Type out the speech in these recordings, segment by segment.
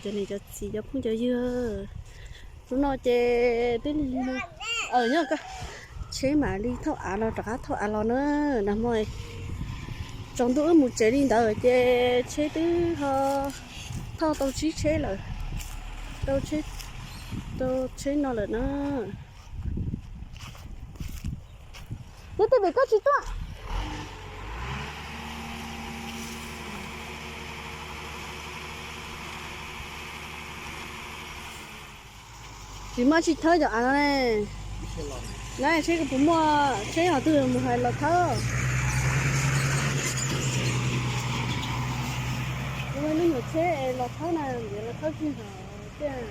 Cov niam cov txiv cov phooj cov ywg, hnub no ces twb lig lig no, nyob ko, tsheb mam li thauj av los rov qab thauj av los na. Nag hmo tsaus ntuj wb mus tsev li ntawd ces tsheb twb ho thauj tau tsib tsheb lawm, tau tsheb, tau tsheb no lawm na. Nyob twj vim koj tsis tuaj. Tsis muaj tsis thawb cov av no ne. Na tsheb puas muaj tsheb ho twg mus hais los thawb. Kuv lub nyuam tsheb es los thawb na, los thawb tsis hov tiag.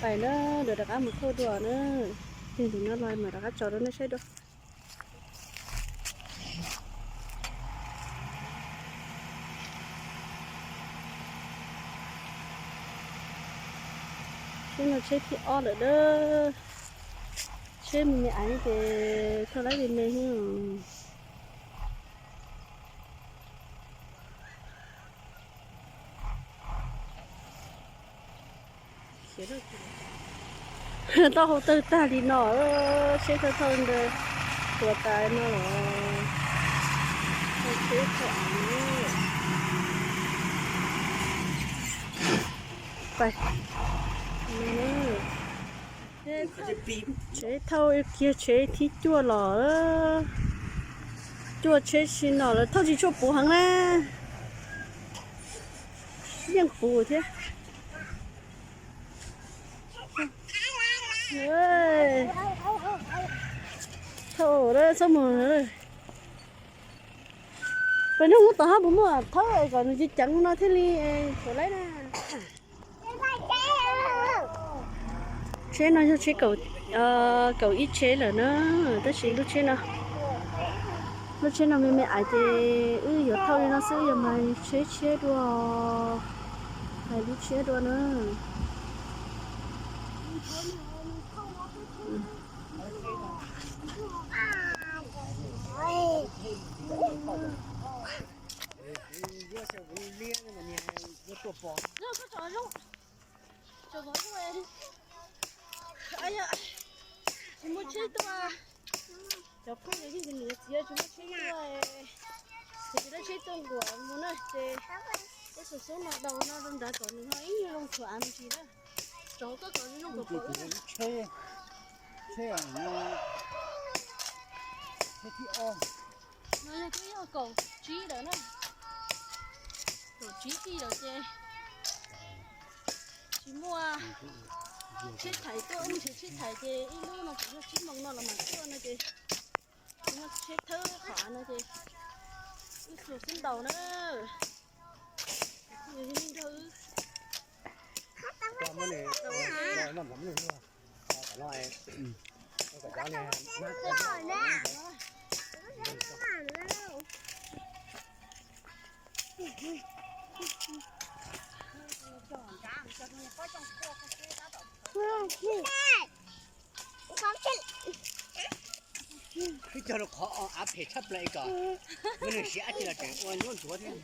Pais na, rov qab mus thauj dua na. Ces tus no los mam rov qab tso rau nej saib dua. Tsheb no tsheb thib ob lawm dab. Tsheb me me aiv ces thauj laib me me. Taub hau tawg tag li no, tsheb thauj thauj ntawd puas tas no los. Tsheb thauj av. Tsheb thauj kiag tsheb thib cuaj los. Cuaj tsheb si no lawm, thauj tsis tshua puv heev na. Yeej puv thiab. Thauj txhob mus. Peb hnub tom hab puas muaj thawb kom nws ceev ceev no thiaj li tau laib na. Tsheb no yog tsheb kaum ib tsheb lawm na, tab sis lub tsheb no, lub tsheb no me me aiv ces wb yuav thauj li no xwb, yog mas tsheb tshiab dua, hais lub tshiab dua na. Tsis muaj tsheb tuaj, cov phooj ywg txiv tsis muaj tsheb tuaj, ces tsis muaj tsheb tuaj nkuas mus na ces, tab sis xub no daus no rau nrad kom nws ho ib nyuag zoo txhuam av me ntsis na. Rau koj kom zoo kom pom. Tsheb, tsheb thib ob. No yog twb yog kaum tsib lawm na, kaum tsib tij lawm ces tsis muaj tsheb thaiv tuaj, ib tsheb thaiv ces ib lub no tsuas yog tsib moos no los mam tuaj no ces tsis muaj tsheb thawb qhov av no ces wb xuas xub ntaus na. Yog li nrog wb Twb cog rau qhov av phem tshaj plaws kom muaj neeg siav dab tsi los tseem ua ntsuav ntsuav thiab.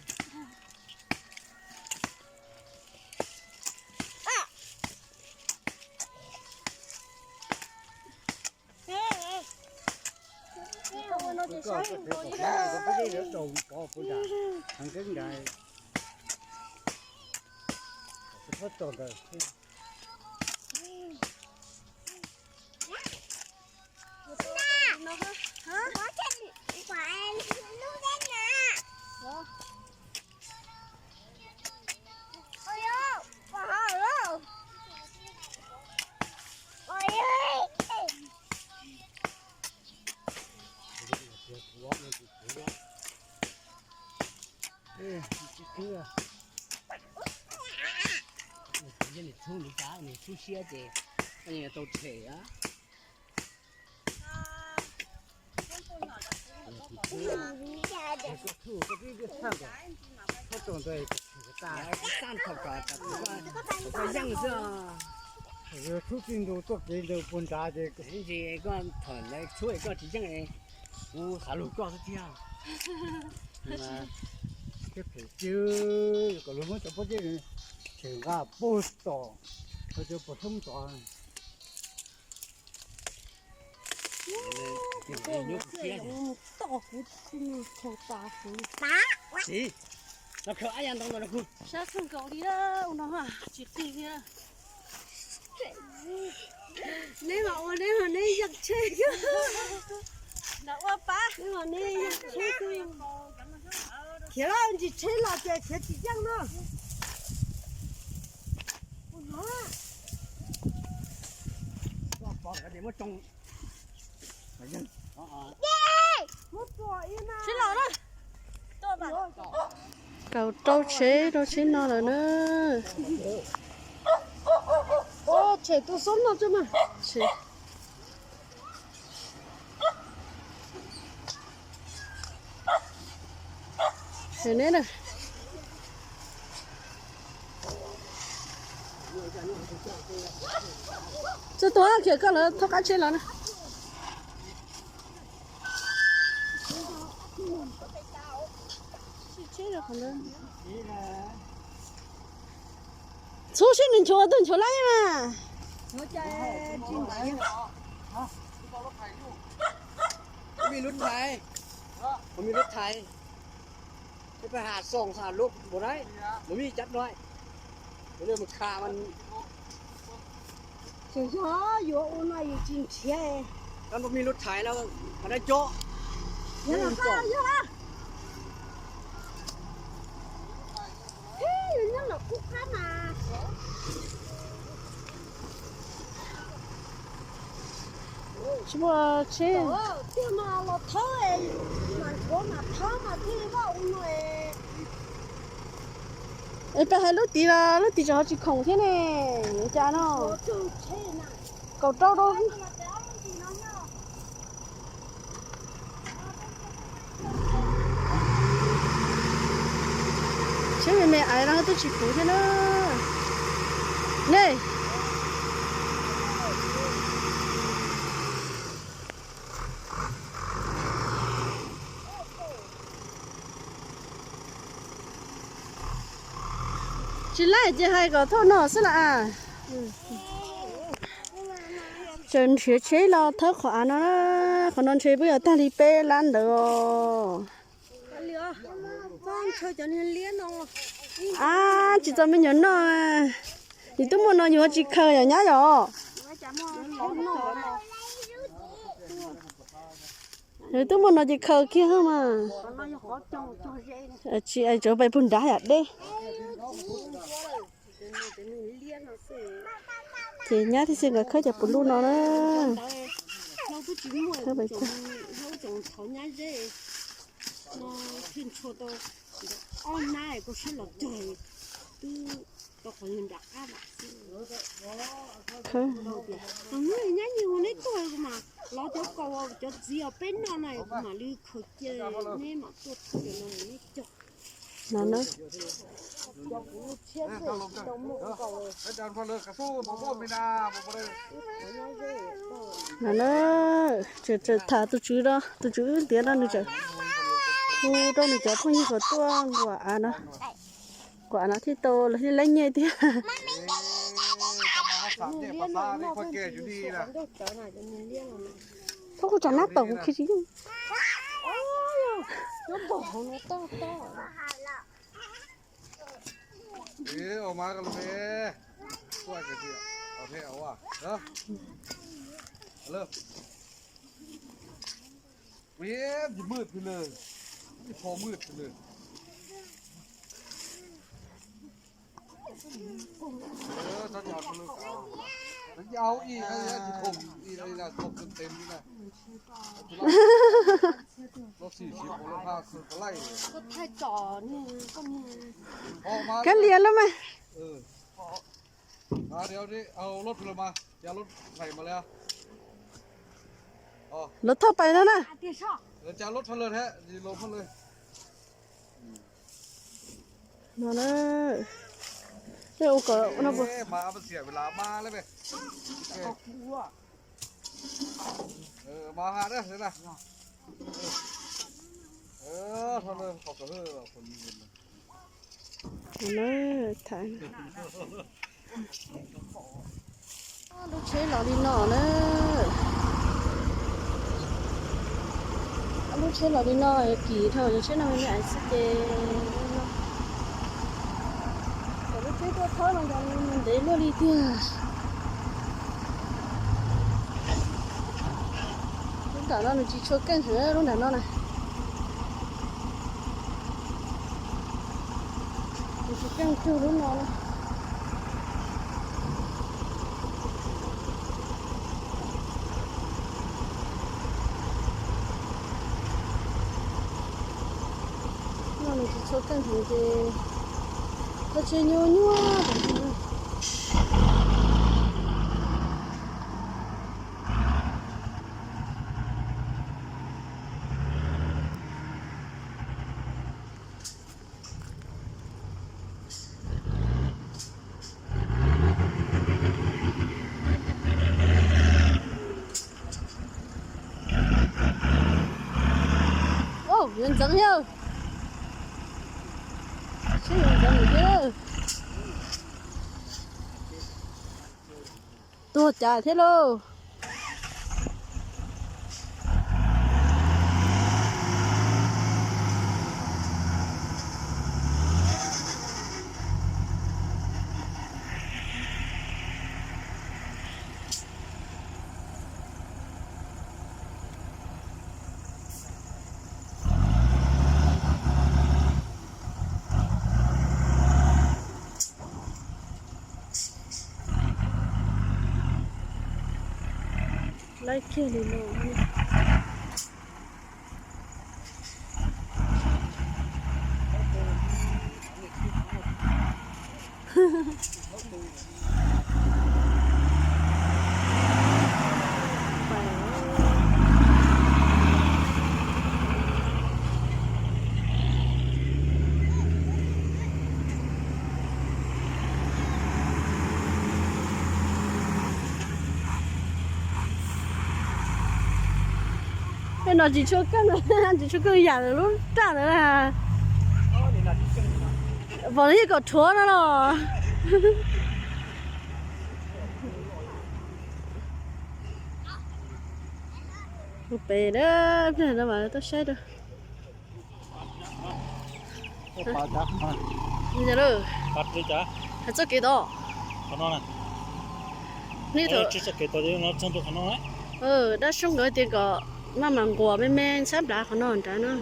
Nws txhub nws cas nws txhub siab ces tau them. Txhub txij ntua tuaj kev ntawd puag nrad ces ntsis koj thaum ntawd txhub koj tsis yeej, kuv xav lug koj xwb thiab. Thiab phem ci, kom luag muab cov pob zeb tshem nqa puag tom, cov puas thoob tod. Toj kuv tau tas kuv. Sab kawg nkaus li, u no tsis qig li. Neb mas ua neb mas neb yeej tsheb. Neb mas neb yeej tsheb. Khiav los ntsis tsheb los ces khiav tsis yeej no. Kaus rau tsheb rau tsheb no lawm na. Tshem tus xob no tso mas. Tshem neb na. Txog tus khiav koj lawv thauj qab tsheb los na. Txhub sib nws nchuav tus nchuav lawm mas. Kuv muaj lub thaiv, kuv muaj lub thaiv, peb pab has xoom has lub npaum na, kuv muaj cab no, kuv li mus kha mas. Tseem yog yuav ua no yus tsis nrhiav. Koj muaj lub thaiv na, koj dab cob. Yog, yog. Nyob los kub qab mas. Tsis muaj tsheb. Tiag mas los thawb, mas nchuav mas thawb mas thiaj li vaj u no. Es peb hais lub tid los lub tid tseem ho tsis khoom thiab ne, cas no. Kaum rau rau. Tsheb me me aiv no twb tsis puv thiab na. Ne. Tsis laij ces hais kom thauj no xwb las. Tseem nrhiav tsheb los thawb qhov av no, qhov no ntshe peb yuav tag li peb lab ntawd os. Ab, tsis txog me nyuam noj. Yus twb muaj no yus tsis khaws yom nyab yom. Yus twb muaj no ces khaws kiag mas. Tsis, tsuav pais puag nrad yam deb. Ces nyab thiaj xwb nkawd khawb cov puv luj no na. Nyab nyiag ua neb tuag mas, lov cov kaus cov txiv os peb noj na, kuv mam li khaws cia neb mam tuaj thawb cov no neb cog. No na. No na, tseem tseem tham tus tswv no, tus tswv wb ntiav no nws tseem hu rau nws cov phooj ywg kom tuaj nkuam av no, nkuam av no thiaj tau lawv thiaj laib nyiaj thiab. Thaub kuv tsam nab tom kuv khi tsis yeej. Kab lias lub mas. Lawv thauj pais no na. No na. Tej ua kom no puas. Tham, lub tsheb los li no na. Lub tsheb los li no, kim dhau cov tsheb no me me xwb ces, lub tsheb tuaj thawb no ntev luaj li tiag. Lub nram no nws tsis tshua keej heev lub nram no na. Nws tsis keej kawg lub no na. No nws tsis tshua keej heev ces thawj tsheb nyuaj nyuaj. Yuav ntxeev thiab. Seb yuav ntxeev thiab. Tuag cas thiab lauj. Laib kiag li no. Tej no tsis tshua keej, tsis tshua keej yam lub raj ntawd na. Pom yeej kom rhuav no los. Pem na, pliag no mas tuaj saib rau. Hais txoj kev tod. Dab Soob nkawd tias kom maj mam nquas me me ntshab nplav qhov no nrad no.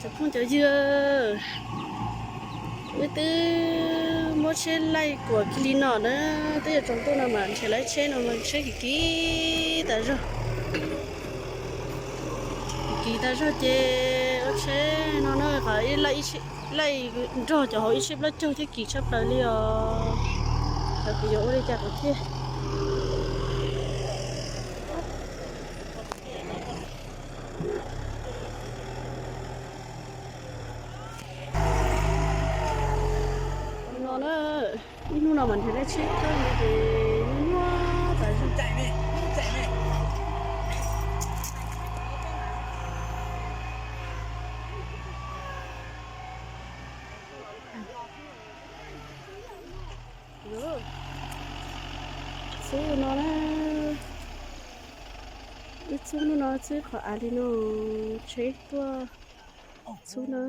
Cov phooj cov ywg, wb twb muab tsheb laij kuam kiag li no na, twb yuav tsaus ntuj no mas nrhiav lawv tsheb no mas tsheb kim kim tas zog. Kim tas zog ces ua tsheb no na, qhov laij nrog cov hauv ib tsheb plaub caug thiab kim tshaj plaws li os. Cov kuv yuav ua li cas kuv thiaj no na. Ib hnub no mas nrhiav lawv tsheb thawb no ces nyuaj nyuaj tas zog. Txhub no na, ib txhub hnub no txhub qhov av li no, tsheb tuaj txhub na.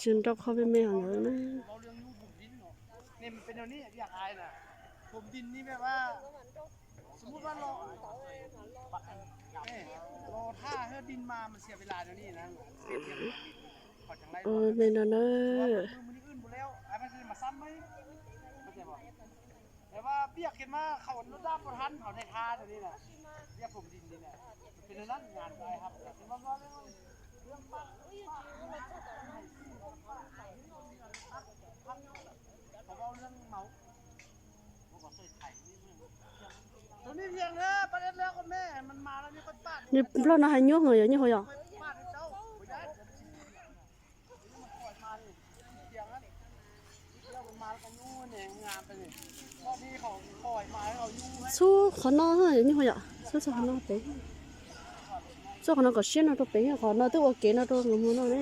Tsis nrau qhov me me hov ntawd na. Ua me no na. Nplog no hais nyuaj heev yog nyuj hauv yom? Txhub qhov no yog nyuj hauv yom? Txhub txog qhov no pem. Txhub qhov no kom siab no rau pem, qhov no twb ua kev no rau nws mus no ne.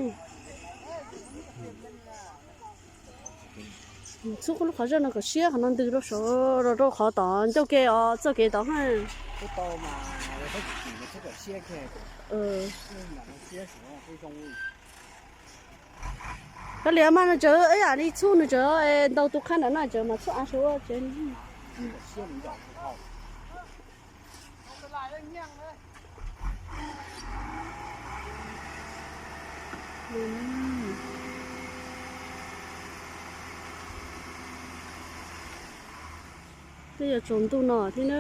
Txhub lub qhov zaj no kom siab, qhov no ntws rau saud, rau qhov tod ncauj ke os, txoj kev tod ha. Koj liam mas nws tseem ib yam li txhub, nws tseem ntaus tus qhab nram no tseem mas txhub av saud tsev. Twb yuav tsaus ntuj no thiab na.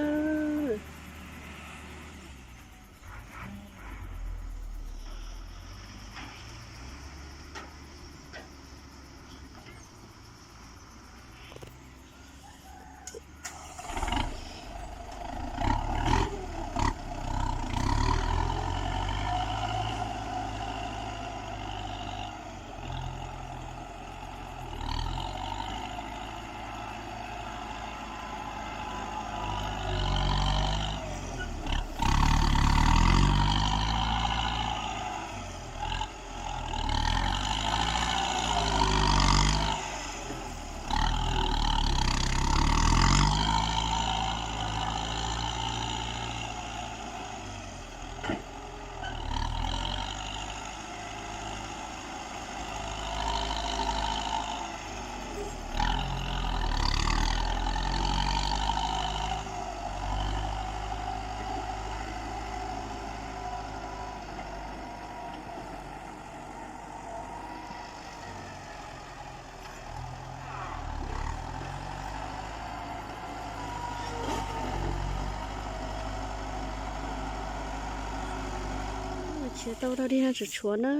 Tsis tau dog dig no tseem tshuav na.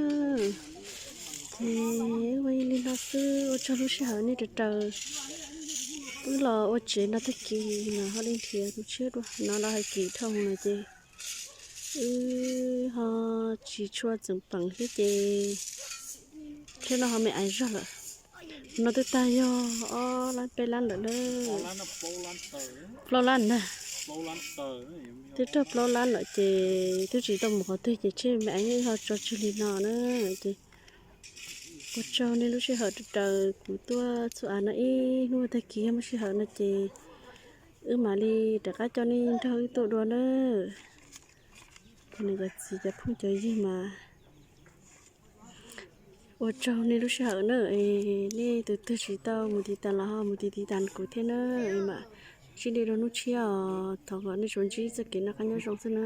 Ces ua li no xwb, ua tsaug lub sij hawm nej raws raws wb los ua tsev no tag kis mas ho li nrhiav tus tshiab dua no los hais kis dhau no ces wb ho tsis tshua txeem peem thiab ces thiab no ho me ais zog lawm. No twb tag yog ob lab peb lab lawm na. Plaub lab ntag. Twb raug plaub lab lawm ces twb tsis tau mus qhov twg ces tseg me ais ho tso tseg li no na. Ces ua tsaug nej lub sij hawm raws raws kuv tuaj txhua av no ib hnub tag kis yog muaj sij hawm no ces wb mam li rov qab coj nej nrog wb tuaj dua na. Cov niam cov txiv cov phooj cov ywg mas ua tsaug nej lub sij hawm na. Nej tus twg tsis tau mus tiv tas los ho mus tiv tiv tas kuv thiab na. Mam sib ntsib dua hnub tshiab os. Thov kom nej tsuas ntsib txoj kev noj qab nyob zoo xwb na.